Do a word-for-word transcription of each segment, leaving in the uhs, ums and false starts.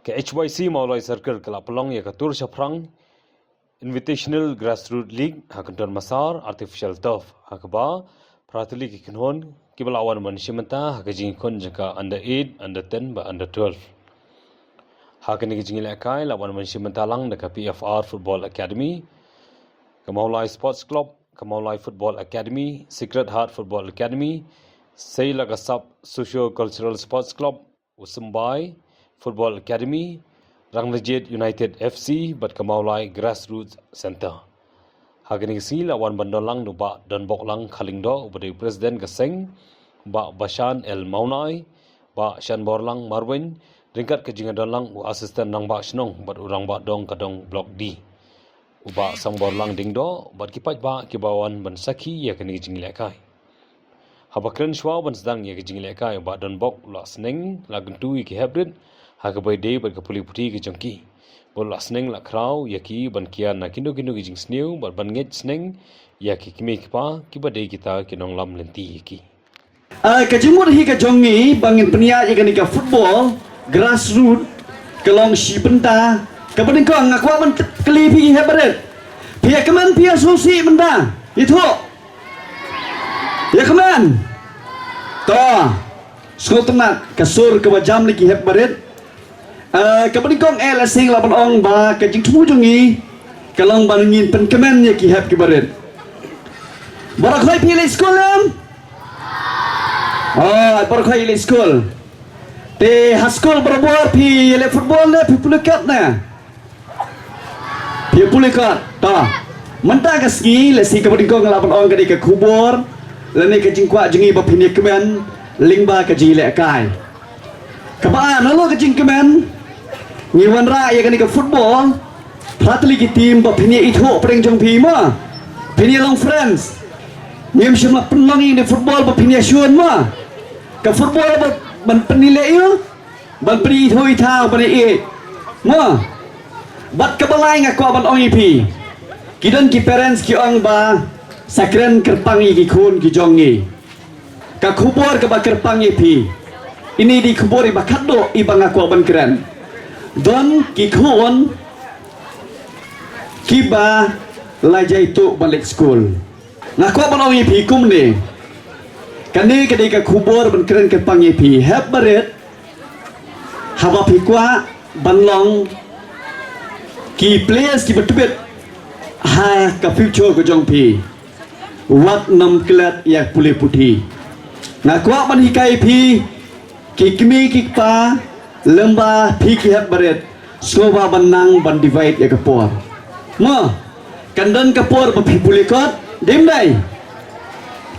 Ka H Y C Mawlai Circle ka la pynlong ïa ka tur shaphrang Invitational Grassroots League ha Kynton Massar Artificial Turf, ha kaba phra tylli ki khynhun kiba la wan ban shim bynta ha ka jingïakhun jong ka under eight, under ten bad under twelve. Ha kane ka jingïalehkai la wan ban shim bynta lang da ka P F R Football Academy, ka Mawlai Sports Club, ka Mawlai Football Academy, Sacred Heart Football Academy, Seilakasap Socio Cultural Sports Club, u Symbai Football Academy, Ranglajit United F C bad ka Mawlai Grassroots Centre. Ha kane ka sngi la wan ban don lang da u Bah Donboklang Kharlyngdoh uba dei u President ka seng, Bah Bashan L Mawnai, Bah Shanborlang Marwein, ryngkat ka jingdon lang u Assistant Rangbah Shnong bad u Rangbah Dong ka Dong Block D, u Bah Sangborlang Dingdoh bad ki paidbah kiba wan ban sakhi ïa kane ka jingïalehkai. Haba kren shuwa ban sdang ïa ka jingïalehkai, u Bah Donbok u la sneng, la kyntu ïa ki heprit ha kaba ïadei bad ka pule puthi ka jong ki. Bad u la sneng la khraw ïa ki ban kiar na kino kino ki jingsniew bad ban ngeit sneng ïa ki kmie ki kpa kiba dei kita ki nonglam lynti ïa ki. Ah, ka jingmut hi ka jong ngi ba ngin pynïaid ïa kane ka football grassroot ka long shi bynta. Kaba nyngkong nga kwah ban kylli phi hep barit. Phi ïa kmen, phi ïa sngewsih mynta? Ïathuh. Ïa kmen. To. Sngewtynnat ka sur kaba jam lei ki hep barit. Eh, kaba nyngkong eh la sing la ban ong ba ka jingthmu jong ngi ka long ba ngin pynkmen ïa ki hep ki barit. Baroh khoit phi leit skul em? Oh, baroh khoit leit skul. Te ha skul barabor phi leh football ne phi pule kot ne? Phi pule kot. To. Mynta ka sngi lehse kaba nyngkong la ban ong ka dei ka khubor lane ka jingkwah jong ngi ba phin ïa kmen lyngba ka jingïalehkai. Kaba ar, nalor ka jingkmen, ngi wanrah ïa kane ka football, phra tylli ki team ba phin ïa ithuh pdeng jong phi mo. Phin ïa long friends. Ngim shym la pynlong ïa kane football ba phin ïa shun mo. Ka football ba ban pynleh ïa, ban pynithuh ithuh ban ïa. Mo. Bad kaba lai nga kwah ban ong ïa phi. Ki don ki parents ki ong ba sa kren kyrpang ïa ki khun ki jong ngi. Ka khubor kaba kyrpang ïa phi. Ini dei khubor iba khatduh iba nga kwah ban kren. Don ki khun kiba la jaituh ban leit skul. Nga kwah ban ong ïa phi kumne. Kane ka dei ka khubor ban kren kyrpang ïa phi. Hep barit. Haba phi kwah ban long ki players kiba tbit ha ka future ka jong phi. Wat nym klet ïa pule puthi. Nga kwah ban hikai phi ki kmie ki kpa lyngba phi ki hep barit. Sngewbha ban nang ban divide ïa ka por. Mo, kan don ka por ba phi pule kot, dim dei.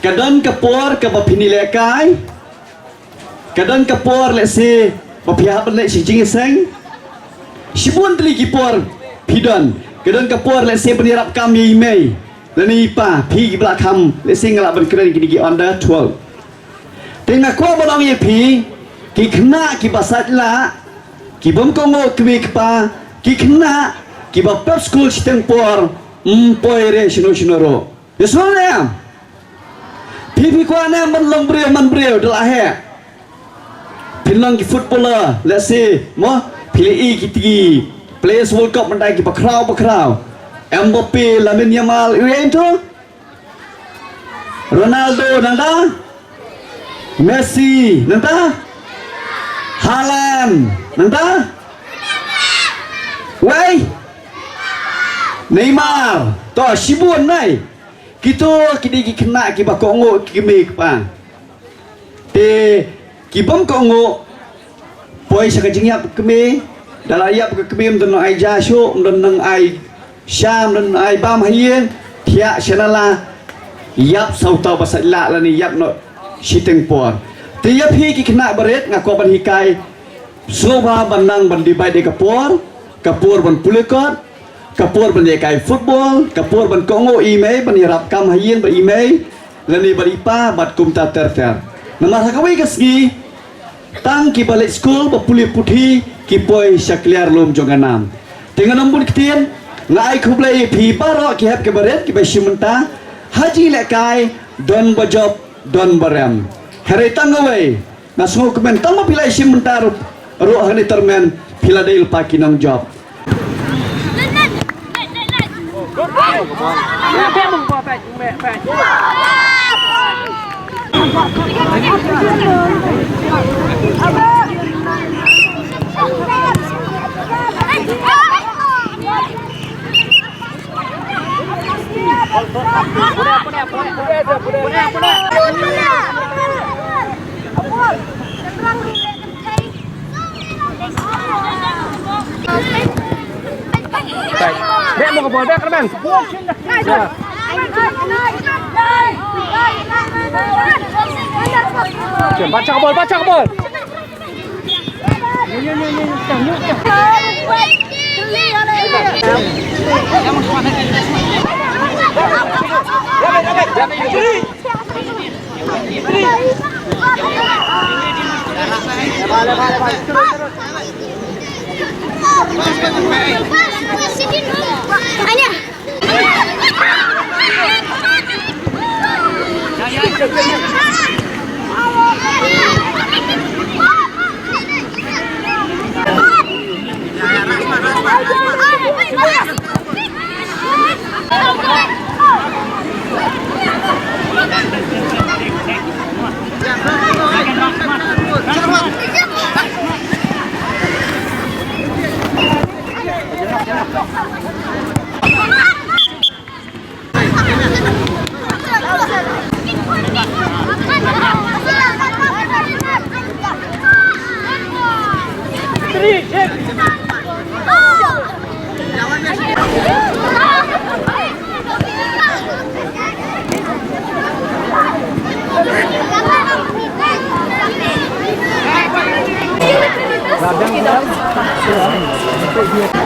Ka don ka por kaba phin ïalehkai. Ka don ka por lehse ba phi hap ban leit sha jingïaseng. Shibun tylli ki por phi don. Ka don ka por lehse ban ïarap kam ïa i mei lane i pa, phi kiba la kham, lehse nga lah ban kren kine ki under twelve. Te nga kwah ban ong ïa phi, ki khynnah kiba sait lah, ki bym kohnguh kmie kpa, ki khynnah kiba pep skul shiteng por, ym poi re shano shano ruh. Ïa sngewbha ne em? Phi phi kwah ne em ban long briew man briew da la heh? Phin long ki footballer, lehse, mo, phi la i kiti ki Players World Cup mynta kiba khraw ba khraw. Mbappe, Lamine Yamal, iwei to? Ronaldo nangta? Messi nangta? Haaland nangta? Wei? Neymar. To shibun nai. Kito ki dei ki khynnah kiba kohnguh ki kmie kpa. Te ki bym kohnguh poi sha ka jingïap kmie, da la ïap ka kmie ym don nang ai ja shuh, ym don nang ai sha, ym don nang ai bam ha ïing, thiah sha nala, ïap sa uta ba sait lah lane ïap noh shiteng por. Te ïa phi ki khynnah barit nga kwah ban hikai, sngewbha ban nang ban divide ïa ka por, ka por ban pule kot, ka por ban ïa kai football, ka por ban kohnguh i mei, ban ïarap kam ha ïing bad i mei, lane bad i pa, bad kumta ter ter. Namar ha kawei ka sngi, tang kiba leit skul ba pule puthi ki poi sha kliar lum jong ka nam. Te ngan ym bun ktien, nga ai khublei ïa phi baroh ki hep ki barit kiba shim bynta ha jingïalehkai, don ba jop, don ba rem. Hynrei tang kawei, nga sngewkmen tang ba phi la shim bynta ruh, ruh ha kane tournament, Phi la dei lypa ki nongjop. Beh mo ka bol, beh ka bang. Bacha ka bol, bacha ka bol.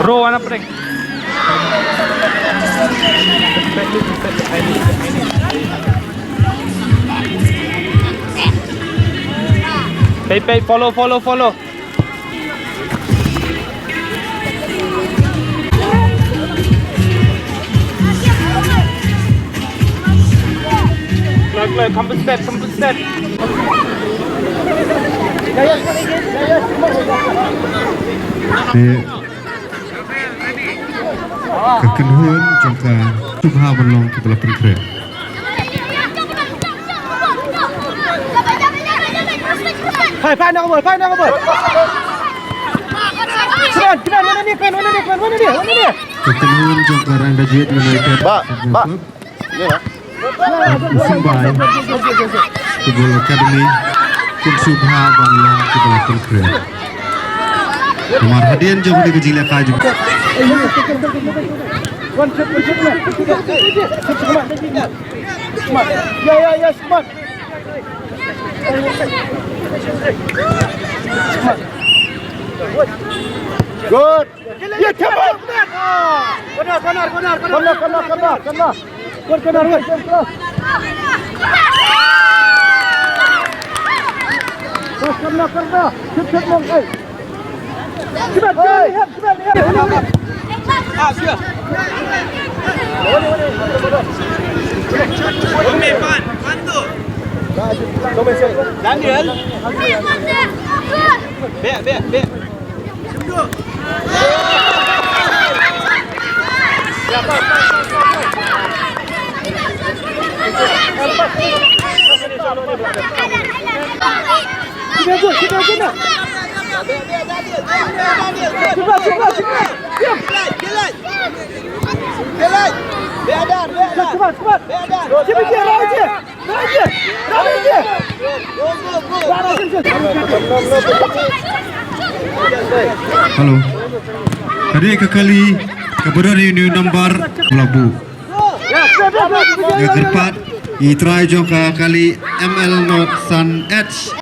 Ro wana pring. Pei, pei, follow, follow, follow. Kloi, kloi, kham pynstet, kham pynstet. Eh, ka kynhun jong ka Sngewbha ban long kiba la pynkhreh. Phai, phai na ka bol, phai na ka bol. Kren, kren, wan hangne, kren, wan hangne, kren, wan hangne, wan hangne. Ka kynhun jong ka Rangbah Jied United. Ba, ba. Ni ba. Sngewbha. Football Academy. Kin sngewbha ban long kiba la pynkhreh. Namar hadien jong kane ka jinglehkai jong Smart. Ya, ya, ya, smart. Good. Ya, cepat. Corner, corner, corner, corner. Corner, corner, corner, corner. Good, corner, good. Cross, corner, corner. Good, good, long, eh. Daniel. Bek, bek, bek. Kita je, kita je nak. Cepat, cepat, cepat. Diam. Cepat, cepat. Cepat je, raih je. Raih je. Raih je. Hello. Ka dei ka kali kaba don ïa u number labu. Ïa kyrpad ïa i trai jong ka kali M L not san H.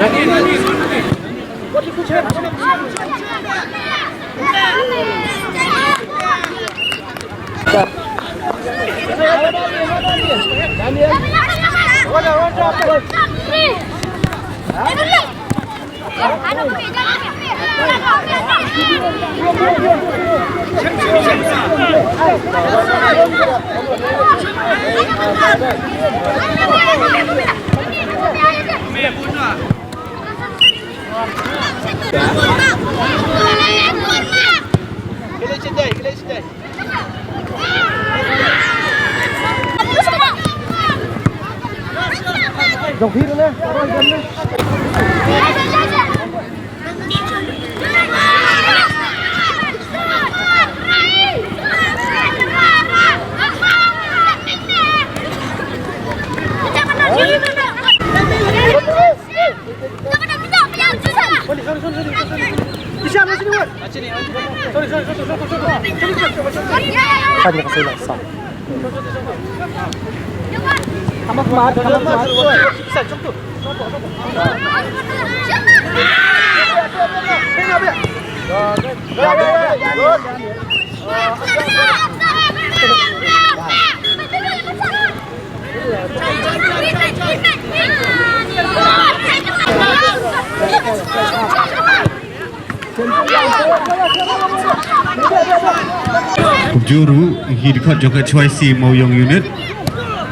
Kumjuh ruh, ïa ki dkhot jong ka H Y C Mawïong Unit,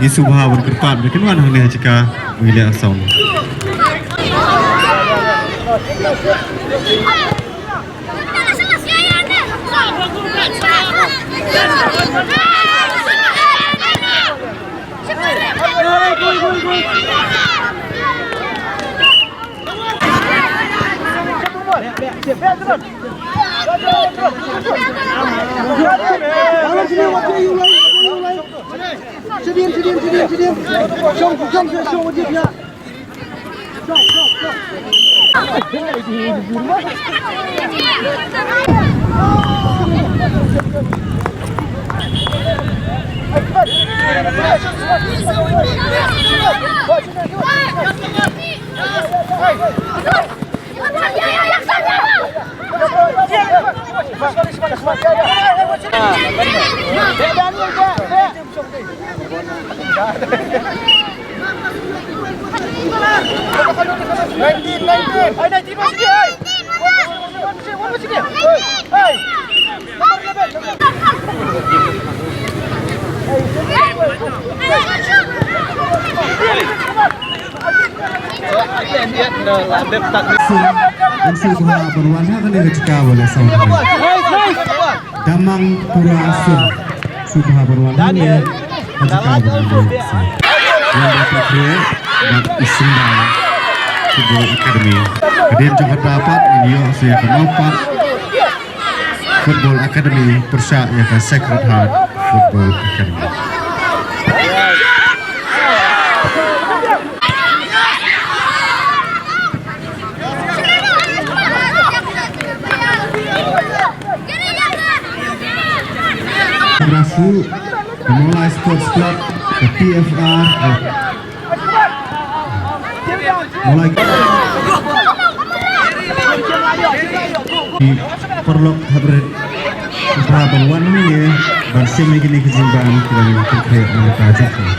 ngi sngewbha ban kyrpad ba kin wan hangne ha jaka ba ngi leh sound. Sngewbha ban wan ha kane ka jaka ba leh sound. Damangpura Sum. Sngewbha ban wan hangne ha jaka ba leh sound. Wan da ka khlieh bad i Sumba Football Academy. Hadien jong kata pat ngin ïoh sa ïa ka Mawpat Football Academy pyrshah ïa ka Sacred Heart Football Academy. Rasu, Mawlai Sports Club, ka P F R, Mawlai. Ki paralok hapdeng, sngewbha ban wan hangne ban shim ïa kine ki jingbam kiba ngi la pynkhreh mynta jong ngi.